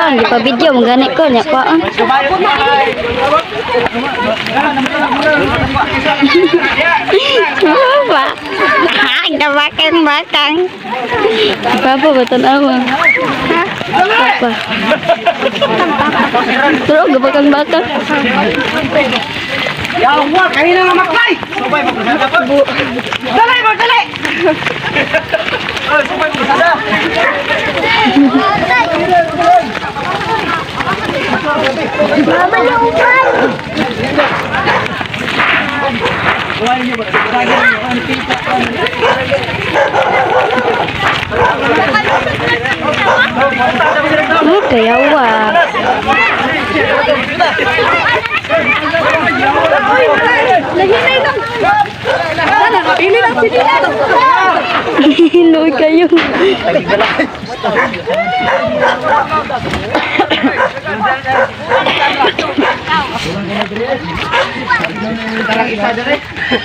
Kuan, di pa video mo gani ko nya kuan. Papa. Bakang bakang. Papa ba tan-awa? Ha? Papa. Pero gabakang bakang. Yawa, kanina nga maklay! Dali mo, dali! Mama, lupan! Oh, kayawa. Pili lang si Dina! Luoy kayo.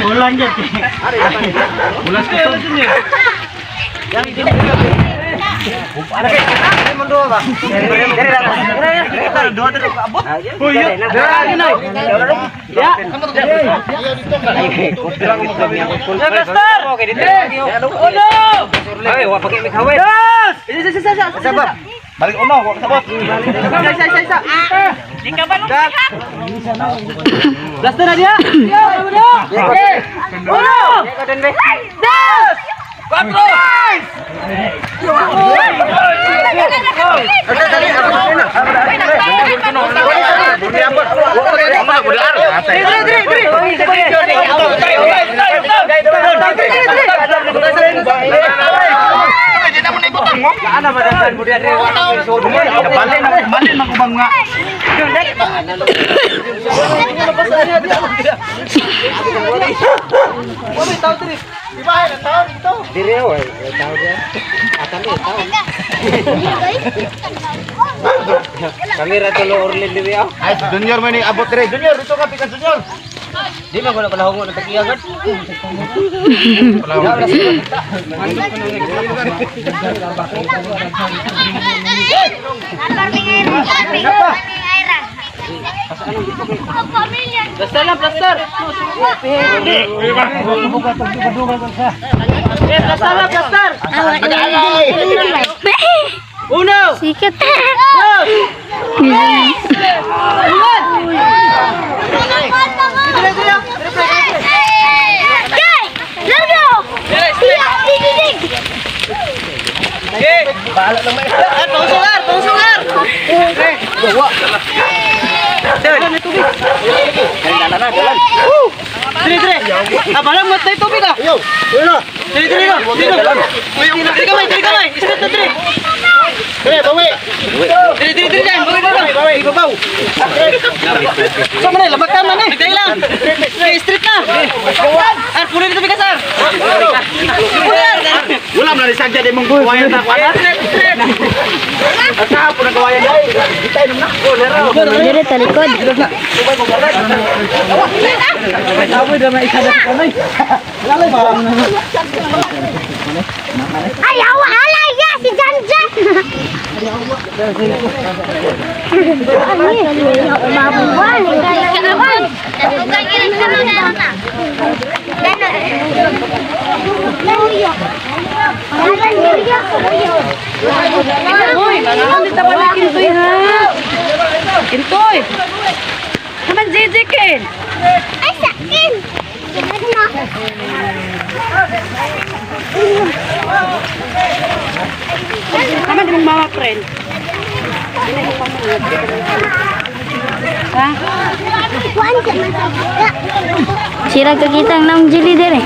Ulan dyan. Ulan sa Balik uno, wa kasabot. Blaster na dia! Uno! Dos! Cuatro! Dre, dre, dre! Balin, balin man nga. Kamera tulo Orlin diri aw. Ay, Junior man ni abot dire. Junior, dito ka pikan Junior. Di man ko na palahungo ng takiya gud. Plaster lang, plaster. Eh, plaster lang, plaster. Uno, Sikat. dos, ulan. Eh, pausungar, pausungar. Dire, dire. Ah, balang mo tayo tubig ah. Dire, dire, dire. Dire, dire kamay, dire kamay. Straight na dire. Dire, bawi. Dire, dire, dire dyan. Bawi, bawi. Bawi, babaw. Sa man eh, labakan man eh. Dahil lang. Eh, straight na. Ar, punin ito bigas, ar. Punin, ar. Wala man ni sagya di mong kawayan na kuan. Straight, straight. At kahapon ang kawayan dai. Bitay nung na. Dire talikod. Ay, awa, alay, ya, si Janjan! Uy, mga pa na kintoy ha. Kintoy. Naman jijikin. Ay, sakin! Naman di mong mama friend. Ha? Sira ka kitang naong jili dire.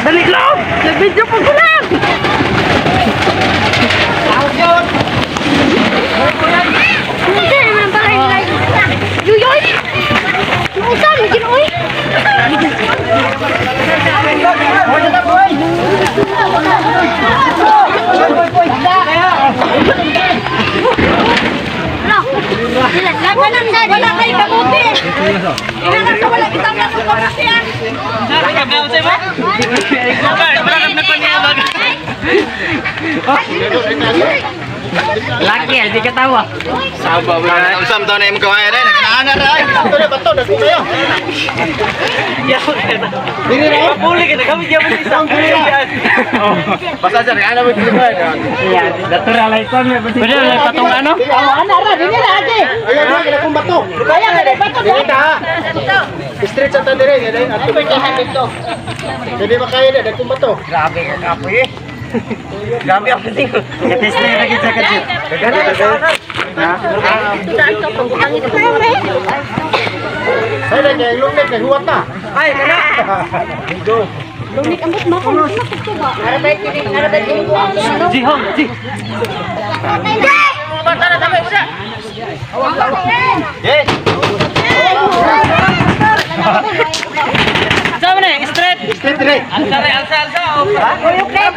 Dali lang! Nag-video po ko lang! Unsa naman pa kayo? Yuyoy! Unsa man gid oy? Wala kay kabuti. Inakas wala kitang nasukabuti ah. Laki, hindi ka tawa. Usam daw na yung kawayan eh. Nagkanaana ra. Bato na, bato. Dagko kayo. Puli ka na kami diyan mo isang Basta dyan, nagkanaana mo yung kawayan. Natural ay kon, pwede na patong ano? Ayun, ayun, kaya kong bato. Kaya ka bato. Dili ta. Street sa tandere, dili. Ato Hindi makaya na, dagkong bato. Grabe ka kapoy eh. Grabe ako din. Katis na yung naging sa kajit. Ay, lagi, ang lungit, naghuwat na. Ay, kana. Jihong, ji. Yes. Sama na, straight. Street dire. Alsa, alsa, alsa. Tuyok na,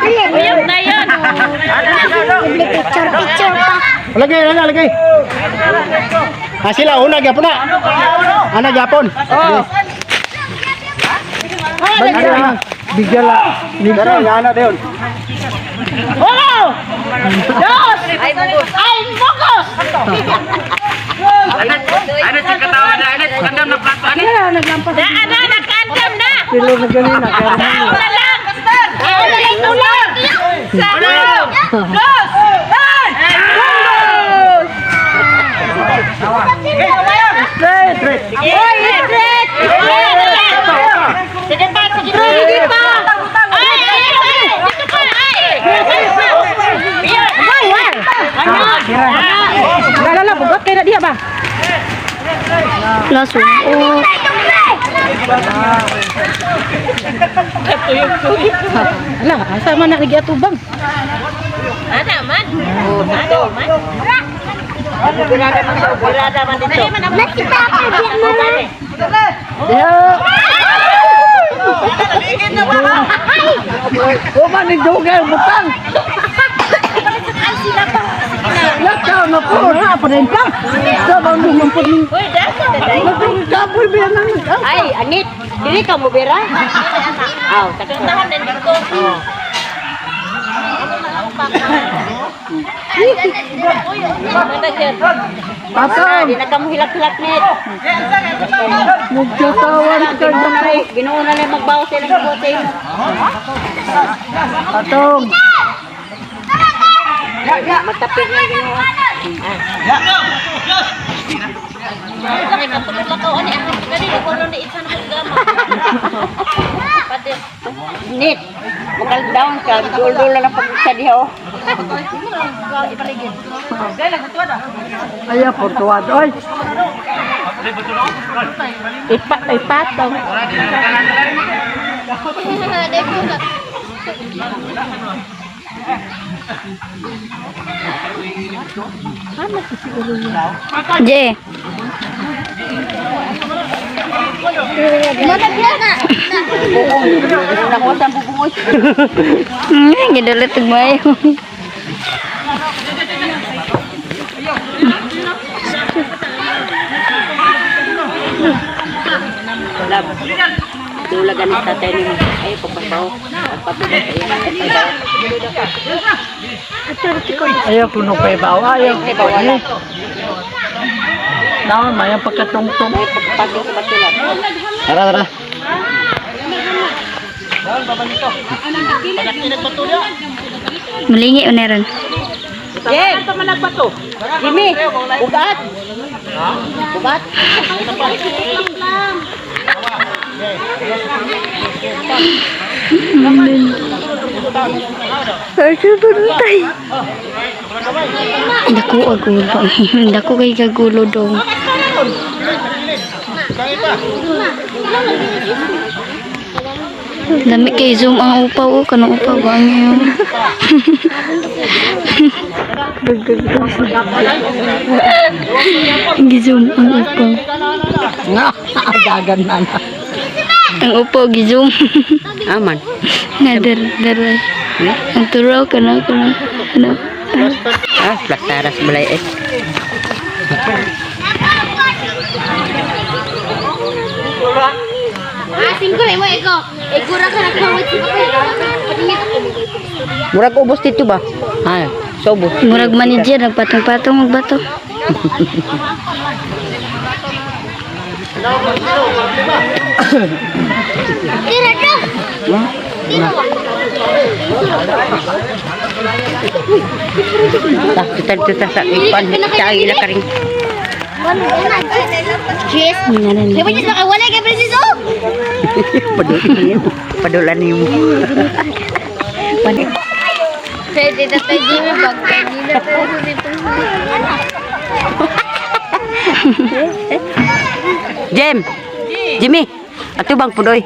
Uyok na yun. Picture, picture pa. Lagay, lagay, lagay. Ah, sila una gyapon na. Ana gyapon. Oh. Bigyan la. Pero ana dayon. Uno! Dos! Ay, mukos! Ano si katawa na, ano? Kandam na plato, ano? Na, ana, nakandam na! Tao na lang! Tao na lang tulog! Sa uno! Dos! Ay! Dos! Oy, straight! Sige pa, sige pa! Sige pa! Ay, ay, ay! Dito pa, ay! Ay, pa! Ay, ay! Laso. Oh. Ana man. Ana man. Nakita ka di mo na. Ay, anit. Dili ka mo bera? Aw, Tahan na dito. Patong. Di na ka mo hilak-hilak net. Magtatawan ka na. Ginoo na lang magbawas sa ilang bote. Patong. Matapig na Ginoo. Nit. Makal down ka, dul-dul na lang pag sa diha oh. Ipa ipatong. J. Nakuha sa bubungoy. Gidalit og mayo. Lab. Dula ganit tatay nimo. Ay pagpapaw. Pagpapaw. Ayaw kuno kay bawa, ayaw. Ay bawala. Naon, mayang pagkatungtong. Ay pagpapaw sa batulad. Tara, tara. Mulingi na ron. Jen. Jimmy, ugat. Ugat. Ay, Dako ang gulo. Dako kay kagulo dong. Lami kay zoom ang upaw oh, kanang upaw ba ang yun? Gi-zoom ang upaw. Nga, dagan na na. Ang upaw gi-zoom. Aman. Nga der der. Ang turaw kana kana ano. Ah, plastaras balay eh. Ah, singko na mo ikaw. Igura ka na kawit sa papel. Murag ubos dito ba? Ha, so ubos. Murag manager nagpatong-patong magbato. Tira ka. Tira. Ah, tutal tutal sa ipan. Sa ila ka rin. Cheers. Ngalan. Di ba dyan wala kay Princess oh? Padulan niyo. Padulan niyo. Pwede na tayo Jimmy pag kanina pero dito. Jem. Jimmy. Ato bang pudoy?